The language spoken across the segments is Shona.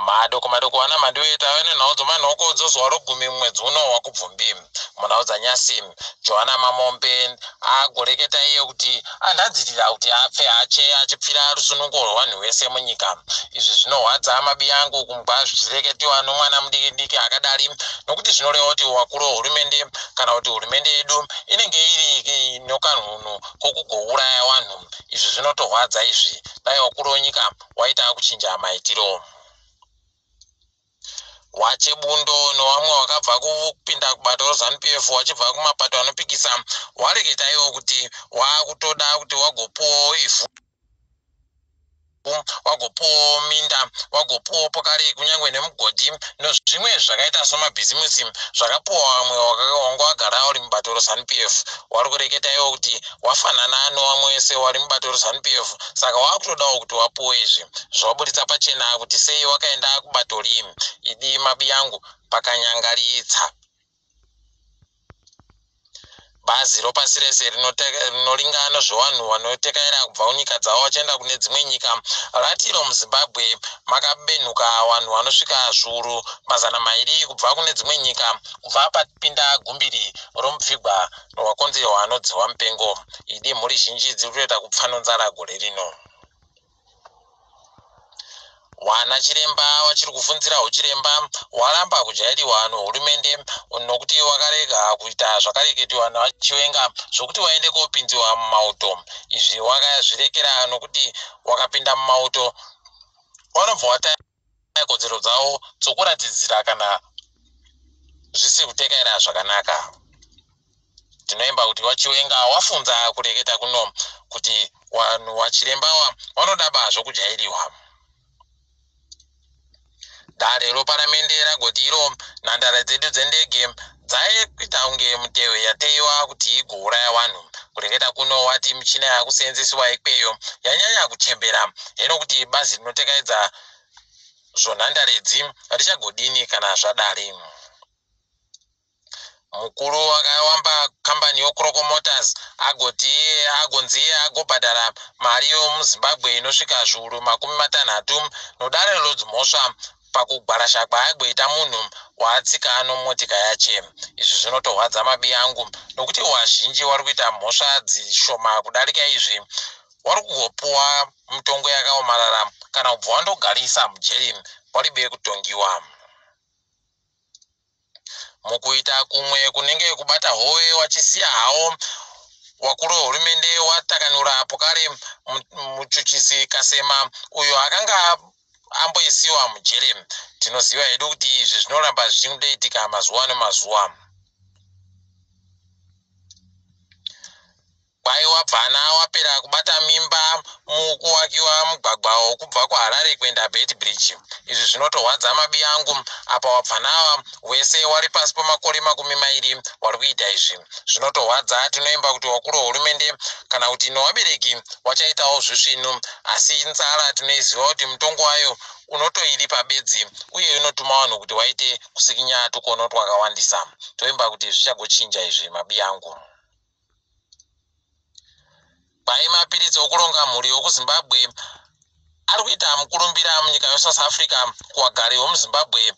Madoko madoko ana Mhanduwe, tave nenhau dzomanhoko dzozuva rogumi mumwedzi uno waKubvumbi. Munhau dzanyasi, Joana Mamombe agoreketa iye kuti anhadzirira kuti apfe ache achipfira rusunungo rwevanhu vese munyika. Izvi zvinohwadza mabiyangu kumbwa zvichireketiwa nomwana mudiki diki akadari, nokuti zvinoreva kuti wakuru wehurumende kana kuti hurumende yedu inenge iri nokanhunhu kokugouraya vanhu. Izvi zvinotohwadza izvi. Dai wakuru wenyika waita kuchinja maitiro. WaChebundo nowamwe wakabva kupinda kubato reZanu PF wachibva kumapato anopikisa wareketa iwo kuti wakutoda kuti wagopuwawo ivhu, wagopuwawo minda, wagopuwawo pokare kunyange nemugodhi nozvimwe zvakaita somabhizimusi zvakapuwa vamwe wanga wagara uri mubato reZanu PF. Wari kureketa iwo kuti wafanana nowamwe wese wari mubato reZanu PF, saka wakutodawo kuti wapuwe izvi. Zvaburitsa pachena kuti sei wakaenda kubato rii. Idi mabiyangu pakanyangaritsa. Bazi ropasi rese rinoringa nezvevanhu vanotekaira kubva kunyika dzavo vachienda kune dzimwe nyika rati iro muZimbabwe makabenhuka vanhu vanosvika zviuru 200 kubva kune dzimwe nyika kubva papinda gumbiri romupfigwa rwakonzerwa nodzihwa mupengo. Idi mhuri zhinji dziri kutoita kupfa nonzara gore rino. Wana chiremba wachiri kufunzira huchiremba waramba kujairiwa nohurumende nokuti wakarega kuita zvakareketiwa naVaChiwenga zvokuti waende kopinziwa mumauto. Izvi wakazvirekera nokuti wakapinda mumauto wanobva wataya kodzero dzavo dzokuratidzira kana zvisiri kutekaira zvakanaka. Tinoimba kuti waChiwenga wafunza kureketa kuno kuti vanhu wachirembawa vanodaba zvokujairiwa. Dare roparamende ragoti iro nhandare dzedu dzendege dzaiita kunge mutehwe yateiwa kuti igouraya vanhu. Kureketa kuno wati michina yakuseenzesiwa ikweyo yanyanya kuchembera, heno kuti bazi rinotekaidza zvonhandaredzi richagodini kana zvadari. Mukuru akawamba kambani yoCroco Motors agoti iye agonzi iye agobhadhara mari yomuZimbabwe inosvika zviuru 60 nodare rodzimhosva pakugwarasha kwaagoita munhu waatsika nomotika yache. Izvi zvinotohwadza mabi angu nokuti wazhinji wari kuita mhosva dzishoma kudarika izvi wari kugopuwa mitongo yakaomarara kana kubva wandogarisa mujeri waribe kutongiwa. Mukuita kumwe kunenge kubata hove wachisiya hawo, wakuru wehurumende watakanura pokare muchuchisi Kasema uyo akanga amboisiwa mujere. Tinoziva hedu kuti izvi zvinoramba zvichingoitika mazuva nemazuva. Kwai wabvana wapera kubata mimba mukuwakiwa mugwagwa wokubva kuHarare kuenda Beitbridge. Izvi zvinotohwadza mabi angu, apa wabvana ava wese wari pasi pemakore 20 wari kuita izvi. Zvinotohwadza, tinoimba kuti wakuru wehurumende kana kuti nowabereki wachaitawo zvisvinu, asi nzara tinoiziva kuti mutongo wayo unotoiripa bedzi uye inotuma vanhu kuti waite kusikinya tukono twakawandisa. Toimba kuti zvichagochinja izvi mabi angu. Kwai mapiritsi okuronga mhuri yokuZimbabwe ari kuita mukurumbira munyika yeSouth Africa kuwagari wemuZimbabwe,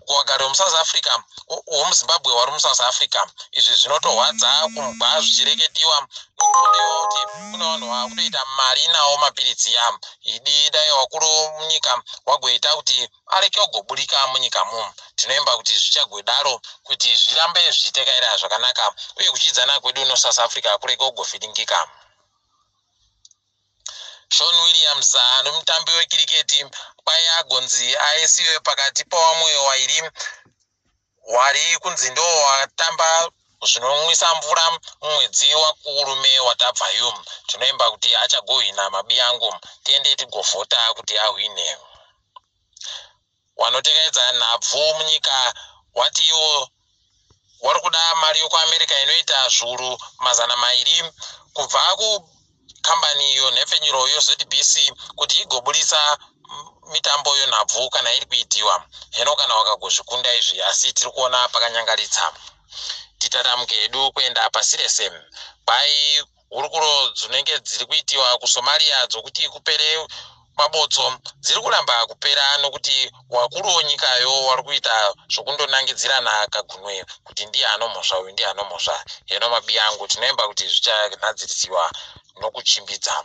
kuwagari wemuSouth Africa, womuZimbabwe wari muSouth Africa. Izvi zvinotohwadza kumbwa zvichireketiwa nokuonewa kuti kune vanhu vakutoita mari nawo mapiritsi ya. Idi dai wakuru munyika wagoita kuti areke kugoburika munyika mu. Tinoimba kuti zvichagwedaro kuti zvirambe zvichitekaira zvakanaka uye kudyidzana kwedu noSouth Africa kurege kugovhiringika. Sean Williams nomutambi wekiriketi kwai agonzi aisiwe pakati pawamwe wairi wari kunzi ndo watamba zvinonwisa mvura mumwedzi waKurume watabvayo. Tinoimba kuti achagohwina mabiyangu, tiende tigovhota kuti ahwine. Wanotekaidza nhabvu munyika wati iwo wari kuda mari yokuAmerica inoita zviuru 200 kubva kukambani yonhepfenyuro yoZBC kuti igoburitsa mitambo yonhabvu kana iri kuitiwa. Heno kana wakagozvikunda izvi, asi tiri kuona pakanyangaritsa. Titatamuke hedu kuenda pasi rese. Kwai hurukuro dzinenge dziri kuitiwa kuSomalia dzokuti kupere mabotso dziri kuramba kupera nokuti wakuru wonyikayo wari kuita zvokundonangidzirana kagunwe kuti ndiye anomhosva uyu ndiye anomhosva. Heno mabiyangu, tinoimba kuti zvichanhadzirisiwa nokuchimbidza.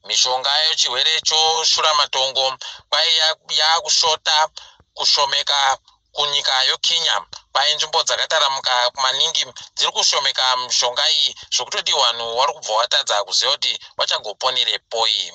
Mishonga yechirwere choshuramatongo kwai yakushota kushomeka kunyika yoKenya. Kwai nzvimbo dzakataramuka maningi dziri kushomeka mishonga iyi, zvokutoti vanhu vari kubva watadza kuziva kuti vachagoponerepoi.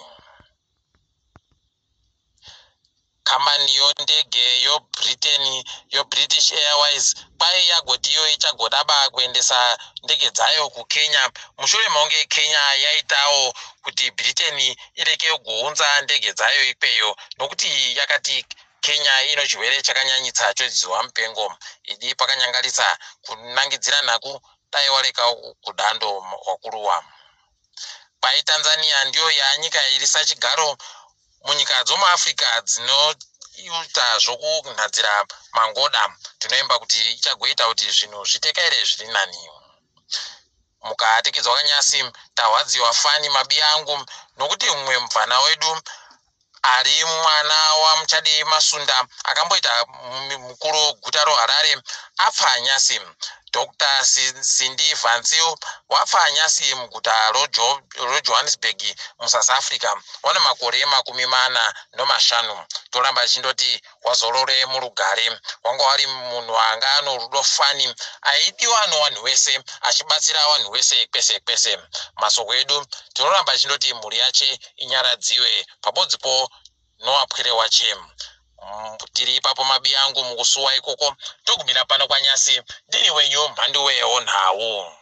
Kambani yondege yoBritain, yoBritish Airways, kwai yagoti iyo ichagodaba kuendesa ndege dzayo kuKenya mushure mekunge Kenya yaitawo kuti Britain ireke kuunza ndege dzayo ikweyo, nokuti yakati Kenya ino chirwere chakanyanyitsa chodzihwa mupengo. Idi pakanyangarisa kunangidzira naku dai wareka kudando wakuruwa. Kwai Tanzania ndiyo yaanyika iri sachigaro munyika dzomuAfrica dzinoita zvokunhadzira mangoda. Tinoimba kuti ichagoita kuti zvinhu zvitekaire zviri nani. Mukatikidzwa kanyasi tahwadziwa fani mabiya angu, nokuti mumwe mubvana wedu ari mwana waMuchadei Masunda akamboita mukuru weguta roHarare apfa nyasi. Dr Cindy Vansil wapfa nyasi muguta roJohannesburg muSouth Africa, wane makore 45. Toramba tichindoti wazorore murugare. Wanga wari munhu anga ano rudo fani, aidiwa nowanhu wese, achibatsira wanhu wese kwese kwese. Masoko edu tinoramba tichindoti mhuri yache inyaradziwe pabodzipo nowapwere wache. Tiri ipapo mabiyangu mukusuwa ikoko, togumira pano kwanyasi. Ndini wenyu Mhanduwe Nhau.